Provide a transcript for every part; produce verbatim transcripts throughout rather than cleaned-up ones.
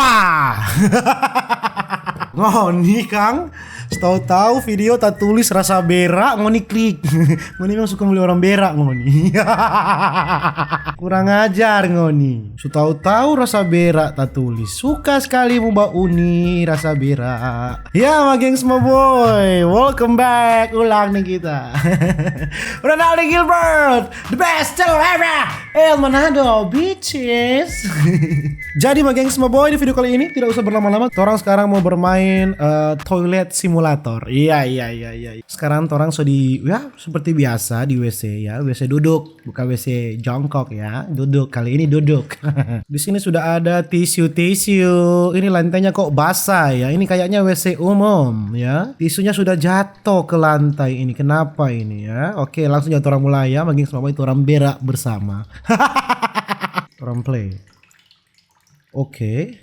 Ah. Ngoni kang, so tau-tau video tatulis rasa berak, ngoni klik. Ngoni memang suka melihat orang berak ngoni. Kurang ajar ngoni. So tau-tau rasa berak tatulis. Suka skali mo bauni rasa berak. Ya, my gengs, my boy. Welcome back ulang nih kita. Ronaldo Gilbert, the best channel ever. El Manado, bitches. Jadi, my gengs, my boy, di video kali ini tidak usah berlama-lama. Torang sekarang mau bermain, eh, toilet simulator. Iya, iya, iya, iya. Sekarang torang so di, ya, seperti biasa di W C ya, W C duduk, bukan W C jongkok ya, duduk. Kali ini duduk. Di sini sudah ada tisu-tisu. Ini lantainya kok basah ya? Ini kayaknya W C umum ya. Tisunya sudah jatuh ke lantai ini. Kenapa ini ya? Oke, langsung aja torang mulai ya. My gengs, my boy, torang berak bersama. Torang play. Oke.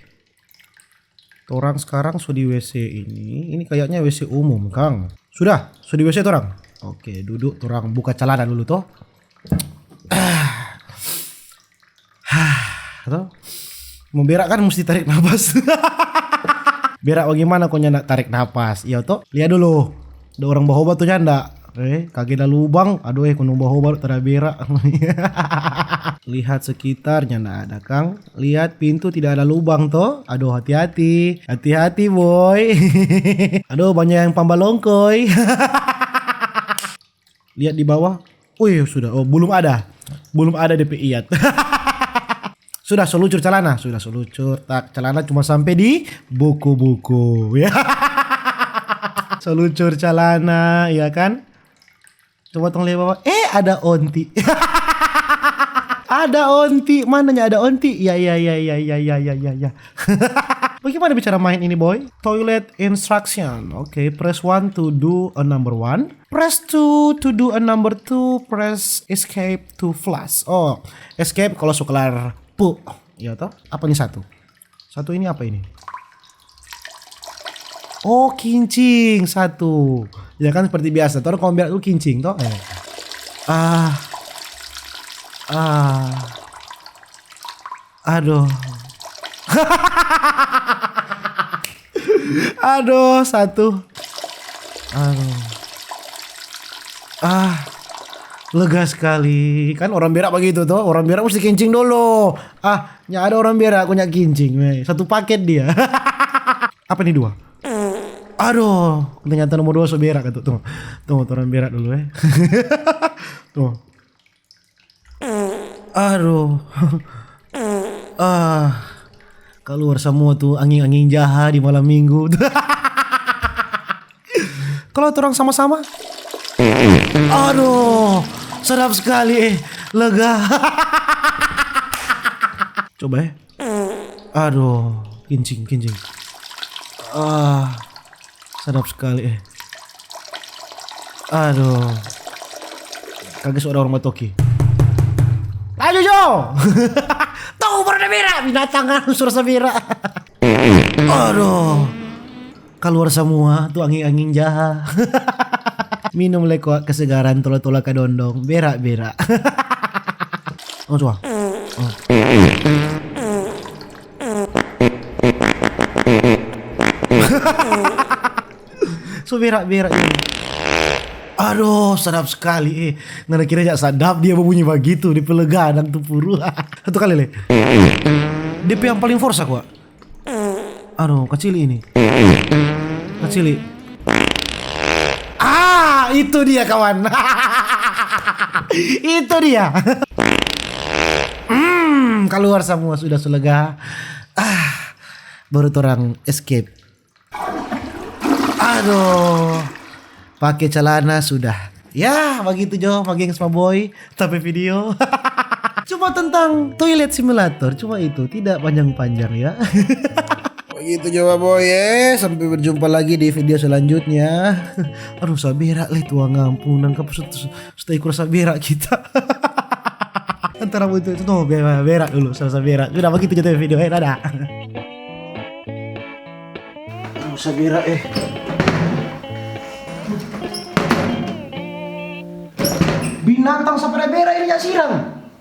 Torang sekarang so di W C ini. Ini kayaknya W C umum, kang. Sudah, so di W C torang. Oke, duduk, torang buka calana dulu, toh. Toh. Mo berak kan musti tarik napas. Berak bagimana ko nyanda tarik napas? Iyo, toh. Lia dulu. Ada orang bahoba tu nyanda? Eh, kage ada lubang. Aduh, eh, kunung bahoba tada berak. Lihat sekitar, nyanda ada, kang. Lihat pintu, tidak ada lubang, toh. Aduh, hati-hati. Hati-hati, boy. Aduh, banyak yang pambalongkoi. Lihat di bawah. Wih, sudah. Oh, belum ada. Belum ada depe iat. Sudah, so lucur calana. Sudah, so lucur. Tak, calana cuma sampe di buku-buku. Ya. So lucur calana, ya kan? Coba tong lia bawah. Eh, ada onti. Ada onti. Mananya ada onti? Ya, ya, ya, ya, ya, ya, ya, ya, ya. Bagaimana bicara main ini, boy? Toilet instruction. Oke, press one to do a number one. Press two to do a number two. Press escape to flush. Oh, escape kalau so kelar pu. Iya toh? Apa nih satu? Satu ini apa ini? Oh, kincing satu. Ya kan, seperti biasa. Torang kalau berak dulu kincing, toh? Eh. Ah. Ah. Aduh. Aduh, satu. Aduh. Ah. Lega skali. Kan orang berak bagitu, toh. Orang berak musti kincing dulu. Ah, nya ada orang berak, aku nya kincing. Weh, satu paket dia. Apa nih dua? Aduh, ternyata nomor dua so berak katu. Tuh, tuh, tuh orang berak dulu, eh. Tuh. Aduh. Ah, kaluar samua tu anging-anging jaha di malam minggu. Kalau torang sama-sama. Aduh, sedap skali, eh. Lega. Coba, eh. Aduh, kincing, kincing. Ah, sedap skali, eh. Aduh. Kage so ada orang batoki. Ayo, Jo. Tuh, baru ada berak, binatang kan, suruh berak. Aduh. Kaluar samua tu anging-anging jaha. Minum lei kwa kesegaran, tola-tola kadondong, berak-berak. Oh, coba. Oh. So berak-berak ini. Aduh, sedap skali, eh. Ngana kira ja sadap dia babunyi bagitu, depe lega dang tu puru. Satu kali lei. Depe yang paling forsa kwa. Aduh, kacili ini. Kacili. Ah, itu dia, kawan. Itu dia. Hmm, kaluar samua sudah, so lega. Ah, baru torang escape. Aduh. Pake calana sudah. Ya, bagitu jo, my gengs, my boy. Tapi video. Cuma tentang toilet simulator, cuma itu, tidak panjang-panjang ya. Bagitu jo, my boy, eh. Sampai berjumpa lagi di video selanjutnya. Aduh, sa berak lei, Tuhan ampun, nang kapa so, so, so ikut sa berak kita. Antara itu, itu tuh, berak, berak dulu, sa berak. Sudah, bagitu jo tu video, eh, dadah. Aduh, sa berak, eh. Binatang sa berak ini, ya, sirang.